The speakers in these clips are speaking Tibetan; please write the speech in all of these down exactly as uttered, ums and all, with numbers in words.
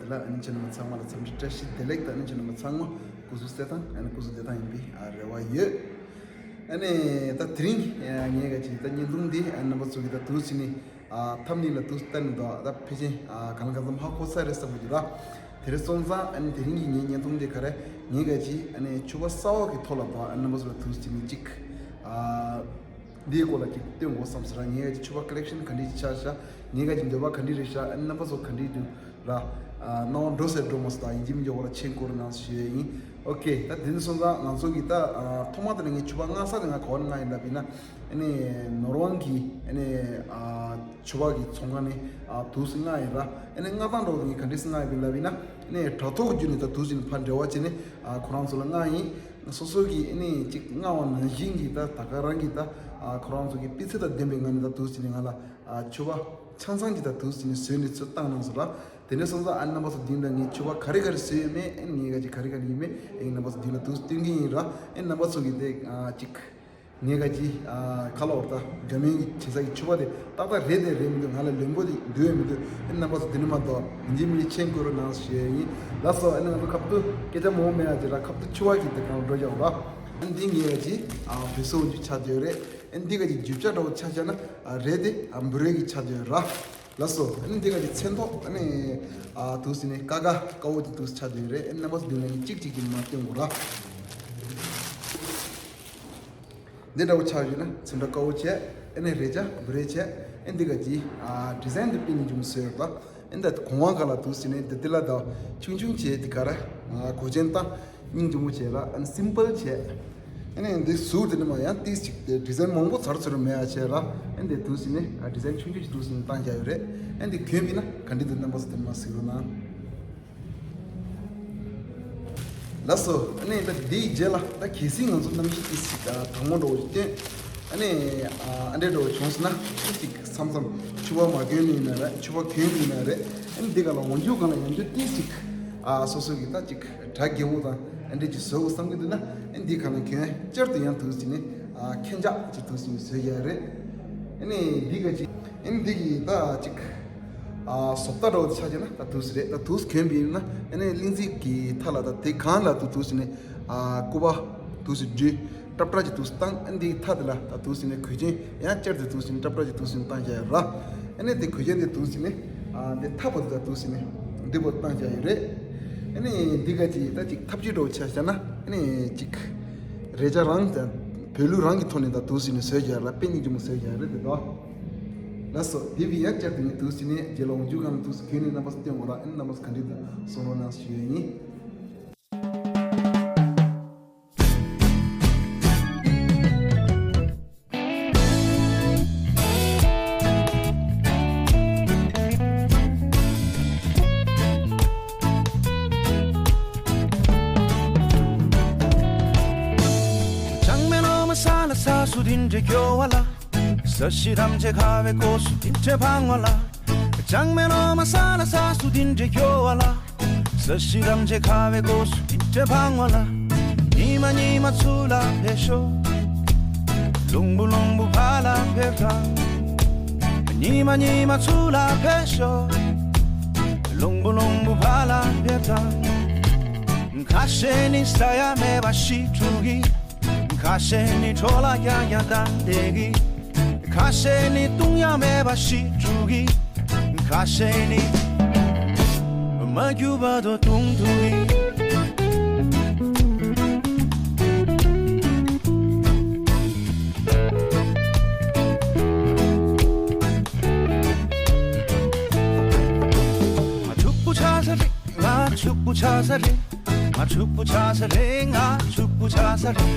ལ་ཨ་ནི་ཁྱེད་རྣམ་པ་ཚང་མ་ལ་འཚམས་འདྲི་བཀྲ་ཤིས་བདེ་ལེགས་དང་། ཨ་ནི་ཁྱེད་རྣམ་པ་ཚང་མ་སྐུ་གཟུགས་གསལ་ཐང་། ཨ་ནི་སྐུ་གཟུགས་བདེ་ཐང་ཡིན་པའི་ཨ་རེ་བ་ཡོད། ཨ་ནི་ད་དེ་རིང་ངས་ག་ཅིག་ད་བརྙན་ཐུང་འདི་ཨ་ནི་རྣམ་པ་ཚོ་གིས་ད་འདུག་སེ་ནི་ཨ་ཐམ་ནེལ་ལ་འདུག་སེ་བལྟས་ནས་འདུག་ད་ཕལ་ཆེར་ཨ་གང་ལ་གང་འཚམ་ཧ་གོ་ཚར་རེད་བསམ་གྱི་འདུག་ལ། དེ་རེད་སོང་ཙང་ཨ་ནི་དེ་རིང་གི་ངའི་བརྙན་ཐུང་འདི་ག་རེ། ངས་ག་ཅིག་ཨ་ནི་ཕྱུ་པ་གསར་པ་གི་ཐོག་ལ་འདུག་ཨ་ནི་རྣམ་པ་ཚོ་ལ་འདུག་སེ་ནི་ཅིག་ཨ། འདིའི་སྐོར་ལ་ཅིག་སྟོན་དགོས་བསམ་ཟེར་ར། ངས་ཕྱུ་པ་ཀོ་ལེག་ཤན་ག་འདྲ་ཅིག་ཆགས་ཤག་ངས་ག་ཅིག་འདོད་པ་ག་འདྲ་རེད་ཤག་ཨ་ནི་རྣམ་པ་ཚོ་ག་འདྲ་འདུག་ར། ཨ་སྣང་བ་འགྲོ་ཟེར་འགྲོ་མ་སོང་། ད་ཡིན་གཅིག་མིན་གཅིག་འོག་ལ་མཆན་བཀོད་རོགས་གནང་ཞུ་ཡས་ཡིན། ཨོ་ཀེ། ད་དེ་ནས་སོང་ཙང་ང་ཚོ་གི་ད་ཨ་ཐོག་མ་དེ་ནས་ངས་ཕྱུ་པ་མངགས་ས་དེ་ང་ག་པར་མངགས་ཡིན་ལབ་ཡིན་ན། ཨ་ནི་ནོར་ཝང་གི་ཨ་ནི་ཨ་ཕྱུ་པ་གི་ཚོང་ཁང་ནས་ཨ་འདུག་སེ་མངགས་ཡིན་ར། ཨ་ནི་མངགས་སྟངས་འདྲ་བོ་དེ་ངས་ག་འདྲ་སེ་མངགས་ཡིན་ལབ་ཡིན་ན། ཨ་ནི་དྲ་ཐོག་བརྒྱུད་ནས་ད་འདུག་སེ་ནས་ཕར་འབྲེལ་བ་བྱས་ནས་ཨ་ཁོ་རང་ཚོ་ལ་མངགས་ཡིན། སོ་སོ་གིས་ཨ་ནི་ཅིག་མངགས་པ་ནང་བཞིན་གྱི་ད་ད་ག་རང་གི་ད་ཨ་ཁོ་རང་ཚོ་གི་སྤུས་ཚད་དང་ལྡན་པའི་ངང་ནས་ད་འདུག་སེ་ནས་ང་ལ་ཨ་ཕྱུ་པ་ཆ་ཚང་གི་ད་འདུག་སེ་ནས་བཟོས་ནས་ཚུར་བཏང་གནང་སོང་ལ། དེ་ནས་སོང་ཙང་ཨ་ནི་རྣམ་པ་ཚོ་མདུན་ལ་ངས་ཕྱུ་པ་ག་རེ་ག་རེ་བཟོས་ཡོད་མེད། ཨ་ནི་ངས་ག་ཅིག་ག་རེ་ག་རེ་ཡིན་མེད། ཨ་ནི་རྣམ་པ་ཚོ་མདུན་ལ་འདུག་སྟོན་གྱི་ཡིན་ར། ཨ་ནི་རྣམ་པ་ཚོ་གིས་དེ་ཨ་ཅིག་ངས་ག་ཅིག་ཨ་ཁ་ལོ་བར་ད་འདྲ་མིན་གྱི་བྱེད་ས་གི་ཕྱུ་པ་དེ་ཏག་ཏག་རེད་དེ་རེད་མི་འདུག་ང་ལ་ལོན་པོ་དེ་འདུག་ཡོད་མི་འདུག་ཨ་ནི་རྣམ་པ་ཚོ་དེ་ནི་མ་གཏོགས་ཡིན་གཅིག་མིན་གཅིག་མཆན་བཀོད་རོགས་གནང་ཞུ་ཡས་ཡིན། ལགས་སོ། ཨ་ནི་ང་ཚོ་ཁ་བསྡུ་སྐད་ཆ་མང་པོ་མེད་ཡ་ཅིག་ར། ཁ་བསྡུ་ཕྱུ་པ་གི་དེ་གང་འགྲོ་ཀྱང་ར། ཨ་ནི་འདི་ངས་ག་ཅིག་ཨ་བོད་སོག་འཇུ་ཆ་དེ་རེད། ཨ་ནི་འདི་ག་ཅིག་རྒྱུ་ཆ་འདྲ་བོ་ཆ་བཞག་ན་ཨ་རེད་དེ་ཨ་འབུ་རས་ཀྱི་ཆ་དེ་ར། ལགས་སོ། ཨ་ནི་འདི་ག་ཅིག་ཚོན་མདོག་ཨ་ནི་ཨ་འདུག་སེ་ནི་དཀར་དཀར་དཀར་པོ་དེ་འདུག་སེ་ཆགས་བསྡད་ཡོད་རེད། ཨ་ནི་རྣམ་པ་ཚོ་མདུན་ལ་ངས་གཅིག་གཅིག་གིས་མར་སྟོན་དགོས་ར། འདི་འདྲ་བོ་ཆགས་ཡོད་ན་ཚོན་ཁྲ་དཀར་པོ་བྱས། ཨ་ནི་རས་ཆ་འབུ་རས་བྱས། ཨ་ནི་འདི་ག་ཅིག་ཨ་ཌི་ཛའིན་དེ་དཔེ་སྙིང་རྗེ་མོ་བཟོས་ཡོད་རེད་ད། ཨ་ནི་ད་གོང་བ་ག་ལ་འདུག་སེ་ནི་འདི་འདི་ལ་ད་ཆུང་ཆུང་བྱས་དེ་ག་ར་ཨ་གོས་ཆེན་བཏང་། སྙིང་རྗེ་མོ་བྱས་ལ། ཨ་ནི་སིམ་པལ་བྱས། ཨ་ནི་འདི་ཟུར་དེ་ནི་མ་ཡང་ཏིས་ཅིག་དེ་ཌི་ཛའིན་མང་པོ་ཚར་ཚུར་མེད་ཡ་བྱས་ལ། ཨ་ནི་འདི་འདུག་སེ་ནི་ཨ་ཌི་ཛའིན་ཆུང་ཆུང་ཞིག་འདུག་སེ་ནི་བཏང་བཞག་ཡོད་རེད། ཨ་ནི་འདི་གྱོན་པ་ཡིན་ན་ག་འདྲ་འདུག་རྣམ་པ་ཚོ་དེ་ནི་མར་གཟིགས་རོགས་གནང་། ལགས་སོ། ཨ་ནི་ད་འདིའི་རྗེས་ལ་ད་གལ་སྲིད་ང་ཚོ་གནམ་གཤིས་ཏིས་ཅིག་ཨ་གྲང་མོ་འདྲ་བོ་ཞིག་བསྟན། ཨ་ནི་ཨ་འདྲ་འདྲ་བོ་བྱུང་སོང་ན་ཏིས་ཅིག་མཚམས་མཚམས་ཕྱུ་པ་མ་གྱོན་ནི་ཡིན་ན་རེད། ཕྱུ་པ་གྱོན་ནི་ཡིན་ན་རེད། ཨ་ནི་འདི་ག་ལ་འོག་འཇུག་སྒང་ལ་ཡང་བསྐྱར་ཏིས་ཅིག་ཨ་སོ་སོ་གི་ད་ཅིག་གྲ་རྒྱས་པོ་དང་ཨ་འདྲ་ཅིག་བཟོ་དགོས་བསམ་གྱི་འདུག་ན། ཨ་འདི་ག་ལ་གྱོན་བསྐྱར་དུ་ཡང་འདུག་སེ་ནི་ཨ་ཁྱེད་ཅག་ཅིག་འདུག་སེ་ནི་བཟོས་ཡ་རེད། ཨ་ནི་འདི་ག་ཅིག་ཨ་ནི་འདི་གི་ད་ཅིག་ཨ་བཟོ་ལྟ་འདྲ་བོ་ཆ་བྱས་ན་ད་འདུག་སེ་རེད། ད་འདུག་སེ་གྱོན་པ་ཡིན་ན་ཨ་ནི་གླིང་རྩེ་གི་མཐའ་ལ་ད་དེ་གང་ལ་འདུག་འདུག་སེ་ནི་ཨ་སྐུད་པ་འདུག་སེ་འདྲུད། ཏྲབ་ཏྲ་ཅིག་འདུག་སེ་བཏང་། ཨ་ནི་འདིའི་མཐའ་དེ་ལ་ད་འདུག་སེ་ནི་གོས་ཆེན་ཡང་བསྐྱར་དུ་འདུག་སེ་ནི་ཏྲབ་ཏྲ་ཅིག་འདུག་སེ་ནི་བཏང་བཞག་ཡོད་ར། ཨ་ནི་དེ་གོས་ཆེན་དེ་འདུག་སེ་ནི་ཨ་འདི་མཐའ་བར་དུ་ད་འདུག་སེ་ནི་འདི་བར་བཏང་བཞག་ཡོད་རེད། ཨ་ནི་འདི་ག་ཅིག་ད་ཅིག་ཐབས་ཇུས་འདྲ་བོ་ཆ་བཞག་ན། ཨ་ནི་ཅིག་རས་ཆ་རང་དང་བོད་ལུགས་རང་གི་ཐོག་ནས་ད་འདུག་སེ་ནི་བཟོས་བཞག་ཡོད་ར། དཔེ་སྙིང་རྗེ་མོ་བཟོས་བཞག་ཡོད་རེད་དེ་དོ། ལགས་སོ། འདི་བི་ཡང་བསྐྱར་དུ་ནི་འདུག་སེ་ནི་རྗེས་ལ་འོག་འཇུག་སྒང་ལ་འདུག་སེ་གྱོན་ནས་རྣམ་པ་ཚོ་སྟོན་དགོས་ར། ཨ་ནི་རྣམ་པ་ཚོ་ག་འདྲ་འདུག་གསུང་རོགས་གནང་ཞུ་ཡས་ཡིན། ལྕང་མའི་ལོ་མ་ས་ལ་ས་སུ་དེ་འདྲ་སྐྱོ་བ་ལ། ས་གཞི་ཐམས་ཅད་ཁ་བའི་སྒོ་སུ་དེ་འདྲ་འཕང་བ་ལ། ལྕང་མའི་ལོ་མ་ས་ལ་ས་སུ་དེ་འདྲ་སྐྱོ་བ་ལ། ས་གཞི་ཐམས་ཅད་ཁ་བའི་སྒོ་སུ་དེ་འདྲ་འཕང་བ་ལ། ཉི་མ་ཉི་མ་ཚུར་ལ་ཕེབས་ཤོག། རླུང་བུ་རླུང་བུ་ཕར་ལ་ཕེབས་དང་། ཉི་མ་ཉི་མ་ཚུར་ལ་ཕེབས་ཤོག། རླུང་བུ་རླུང་བུ་ཕར་ལ་ཕེབས་དང་། ཁ་ཤས་ནི་ཟ་ཡ་མེད་པ་ཤི་འགྲོ་གི། ཁ་ཤས་ནི་འཕྲོ་ལ་རྒྱག་ཡ་བཏང་བསྡད་ཀི། ཁ་ཤས་ནི་བཏུང་ཡ་མེད་པ་ཤི་འགྲོ་གི། ཁ་ཤས་ནི་མ་རྒྱུ་བར་དུ་བཏུང་འགྲོ་གི། ང་ཕྱུག་པོ་ཆགས་ས་རེད། ང་ཕྱུག་པོ་ཆགས་ས་རེད། ང་ཕྱུག་པོ་ཆགས་ས་རེད།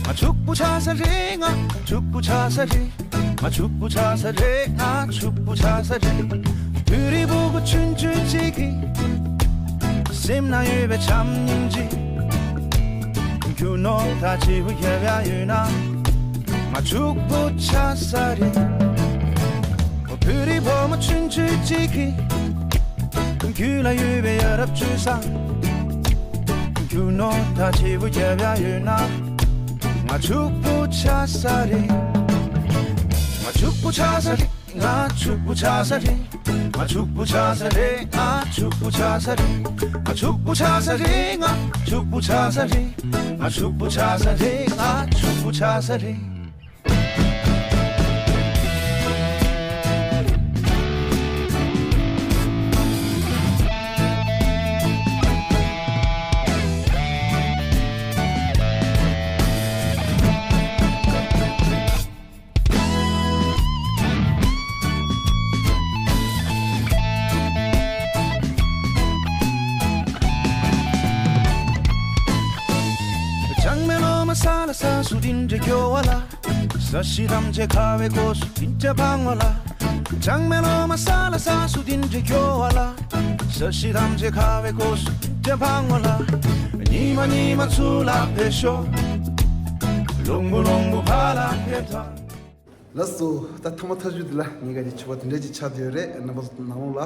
ང་ཕྱུག་པོ་ཆགས་ས་རེད། ང་ཕྱུག་པོ་ཆགས་ས་རེད། ང་ཕྱུག་པོ་ཆགས་ས་རེད། ང་ཕྱུག་པོ་ཆགས་ས་རེད། ང་ཕྱུག་པོ་ཆགས་ས་རེད། བོད་རིགས་ཕྲུ་གུ་ཆུང་ཆུང་གཅིག་གིས་སེམས་ན་ཡོད་པའི་བྱམས་སྙིང་རྗེ། རྒྱུ་ནོར་ད་ཆེ་བོ་ཡོད་ཡ་ཡོད་ན་ང་ཕྱུག་པོ་ཆགས་ས་རེད། བོད་རིགས་བུ་མོ་ཆུང་ཆུང་གཅིག་གིས་རྒྱུད་ལ་ཡོད་པའི་ཡ་རབས་སྤྱོད་བཟང་། རྒྱུ་ནོར་ད་ཆེ་བོ་རྒྱབ་ཡ་ཡོད་ན། ང་ཕྱུག་པོ་ཆགས་ས་རེད། ང་ཕྱུག་པོ་ཆགས་ས་རེད། ང་ཕྱུག་པོ་ཆགས་ས་རེད། ང་ཕྱུག་པོ་ཆགས་ས་རེད། ང་ཕྱུག་པོ་ཆགས་ས་རེད། ང་ཕྱུག་པོ་ཆགས་ས་རེད། ང་ཕྱུག་པོ་ཆགས་ས་རེད། ང་ཕྱུག་པོ་ཆགས་ས་རེད། ང་ཕྱུག་པོ་ཆགས་ས་རེད། ཅང་མེ་ལོ་མ་ས་ལ་ས་སུ་དིན་འདྲེ་སྐྱོ་བ་ལ། ས་གཞི་ཐམས་ཅད་ཁ་བའི་སྒོ་སུ་དིན་ཅ་འཕང་བ་ལ། ཅང་མེ་ལོ་མ་ས་ལ་ས་སུ་དིན་འདྲེ་སྐྱོ་བ་ལ། ས་གཞི་ཐམས་ཅད་ཁ་བའི་སྒོ་སུ་དིན་ཅ་འཕང་བ་ལ། ཉི་མ་ཉི་མ་ཚུར་ལ་ཕེབས་ཤོག། ལུང་པོ་ལུང་པོ་ཕར་ལ་ཕེབས་དང་། ལགས་སོ། ད་ཐ་མ་ཐ་ཤུ་འདི་ལ་ངས་ག་ཅིག་ཕྱུ་པ་དེ་འདྲ་ཅིག་ཆགས་བསྡད་ཡོད་རེད། རྣམ་པ་ཚོ་ནང་ལོགས་ལ་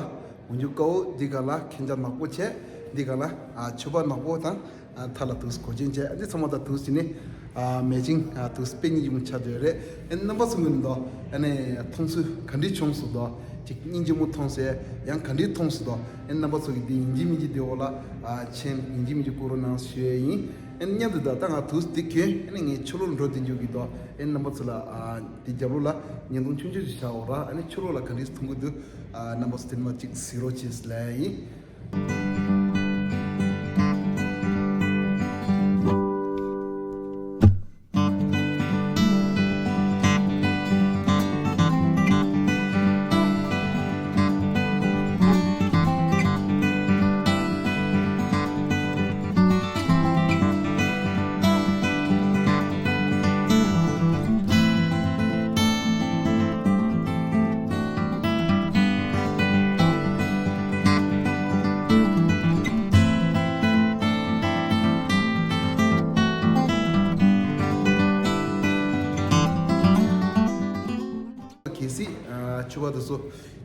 འོང་རྒྱུ་དཀའ་བོ། འདི་ག་ལ་མཁན་ཆ་ནག་པོ་བྱས། འདི་ག་ལ་ཨ་ཕྱུ་པ་ནག་པོ་དང་ཨ་མཐའ་ལ་དུས་གོས་ཆེན་བྱས། འདི་ཚང་མ་ད་དུས་ཟིན་ནས་ཨ་མེ་ཅིང་ཨ་དུས་དཔེ་སྙིང་རྗེ་མོ་ཆགས་བསྡད་ཡོད་རེད། ཨ་རྣམ་པ་ཚོ་ངོས་ནས་ད་ཨ་ནི་མཐོང་ཚུལ་ག་འདྲས་བྱུང་སོང་། ད་ཅིག་སྙིང་རྗེ་མོ་མཐོང་སོང་། ཡང་ག་འདྲས་མཐོང་སོང་། ད་ཨ་རྣམ་པ་ཚོ་གིས་འདི་ཡིན་གཅིག་མིན་གཅིག་འདི་འོག་ལ་ཨ་མཆན་ཡིན་གཅིག་མིན་གཅིག་བཀོད་རོགས་གནང་ཞུ་ཡས་ཡིན། ཨ་ནི་མཉམ་དུ་ད་ད་ང་དུས་འདི་གྱོན། ཨ་ནི་ངས་ཕྱི་ལོགས་འགྲོ་བསྡད་རྒྱུ་གི་ད་ཨ་རྣམ་པ་ཚོ་ལ་ཨ། དེ་རྒྱབ་ལོགས་ལ་བརྙན་ཐུང་ཆུང་ཆུང་ཞིག་བཞག་འོ་ར། ཨ་ནི་ཕྱི་ལོགས་ལ་ག་འདྲས་མཐོང་གི་འདུག་ཨ་རྣམ་པ་ཚོ་དེ་ནས་མར་ཅིག་གཟིགས་རོགས་བྱེད་ལབ་ཡིན། གལ་སྲིད་ཨ་ཕྱུ་པ་དེ་ཚོ་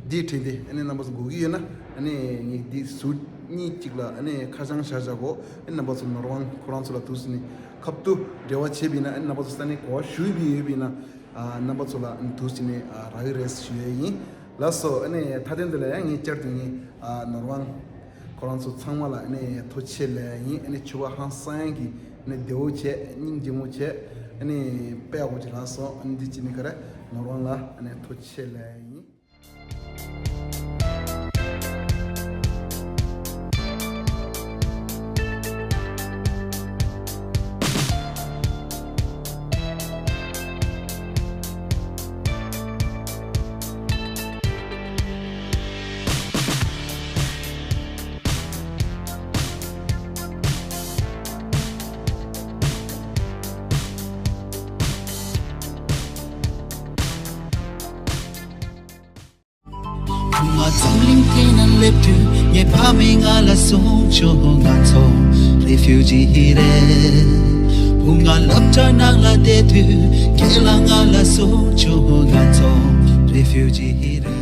འདིའི་དྲན་ཏེ་ཨ་ནི་རྣམ་པ་ཚོ་དགོས་ཀྱི་ཡོད་ན། ཨ་ནི་ངས་འདི་ཟུར་གཉིས་གཅིག་ལ་ཨ་ནི་ཁ་བྱང་བཞག་བཞག་གོ། ཨ་ནི་རྣམ་པ་ཚོ་ནོར་དབང་ཁོ་རང་ཚོ་ལ་དུས་ནས་ཁ་ཐུག་འབྲེལ་བ་བྱས་པ་ཡིན་ན། ཨ་ནི་རྣམ་པ་ཚོ་ས་གནས་གོ་བ་ཞུས་པ་ཡོད་པ་ཡིན་ན། ཨ་རྣམ་པ་ཚོ་ལ་ཨ་ནི་དུས་ནས་ཨ་རག་གི་རེད་ཞུ་ཡས་ཡིན། ལགས་སོ། ཨ་ནི་མཐའ་དོན་འདི་ལ་ཡང་ངས་བསྐྱར་དུ་ངས་ཨ་ནོར་དབང་ཁོ་རང་ཚོ་ཚང་མ་ལ་ཨ་ནི་ཐུགས་རྗེ་ཆེ་ལབ་ཡིན། ཨ་ནི་ཕྱུ་པ་ཧང་སང་གི་ཨ་ནི་བདེ་བོ་བྱས། སྙིང་རྗེ་མོ་བྱས། ཨ་ནི་དཔེ་ཡག་པོ་ཅིག་རག་སོང་། ཨ་ནི་འདི་ཅི་ནི་ག་རེ་ནོར་དབང་ལ་ཨ་ནི་ཐུགས་རྗེ་ཆེ་ལབ་ཡིན། ང་འཛམ་གླིང་སྟེང་ན་སླེབས་དུས་ངའི་ཕ་མས་ང་ལ་གསུངས་བྱུང་། ང་ཚོ་རེ་ཕིའུ་ཇི་རེད། བུ་ང་སློབ་གྲྭ་ནང་ལ་བསྡད་དུས་ཁྱེད་ལ་ང་ལ་གསུངས་བྱུང་། ང་ཚོ་རེ་ཕིའུ་ཇི་རེད།